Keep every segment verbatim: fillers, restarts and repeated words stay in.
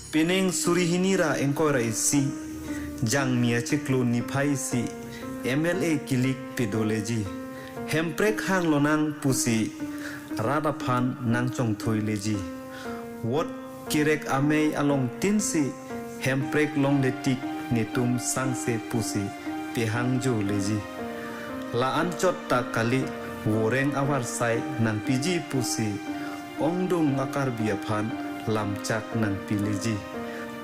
Penang suri hini ra ingkoi ra isi, Jangmi achiklo niphai isi, M L A kilik pedoleji. Hemprek hang lonang pusi rat aphan nangchongthuileji. Vote kerek amei along tin si, Hemprek longletik netum sangse pusi pehangjoleji. La-anchot ta kali, voreng avarsai nangpiji pusi ongdung a-Karbi aphan lamchak nangpileji.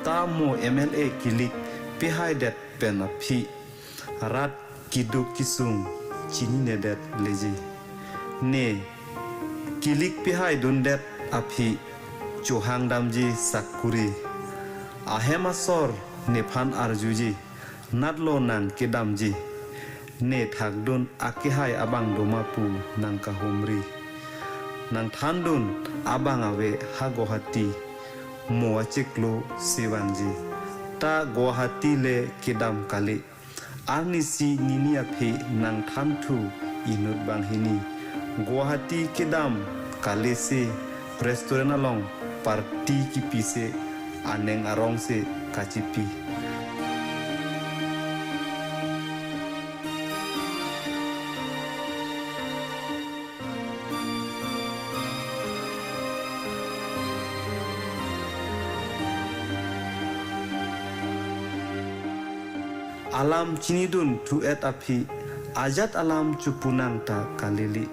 Ta mo M L A kilik pehaidet pen aphi rat keduk kesung chininedetleji. Ne kilik pehaidundet aphi chohangdamji sakuri. Ahem asor nephan arjuji, natlo nang kedamji. Ne thakdun akehai abang doma pu nangkahumri. Nangthandun abang ave ha Guwahati, mo achiklo si vangji. Ta Guwahati le kedam kali. Arnisi nini aphi nangthanthu inut banghini. Guwahati kedam kali si restaurant along party kipise aneng arongse kachipi. Alam chinidun thu-et aphi, ajat alam chopunang ta kalili.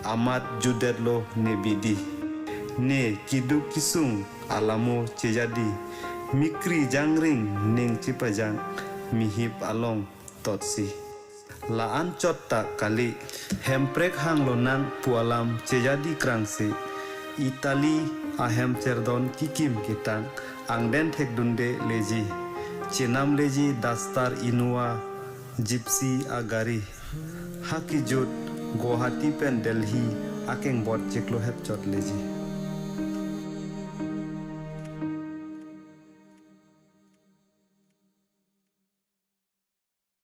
Amat jutdetlo ne bidi. Ne keduk kesung alamo chejadi. Mikri jangring ning chepajang mihip along totsi. La-anchot ta kali, Hemprek hang lonang pu alam chejadi krangsi, Italy ahem cherdon kikim ketang angden thekdundeleji. Chenamleji Duster, Innova, Gypsy agari. Ha kejut Guwahati pen Delhi akengbot chiklo hepchotleji.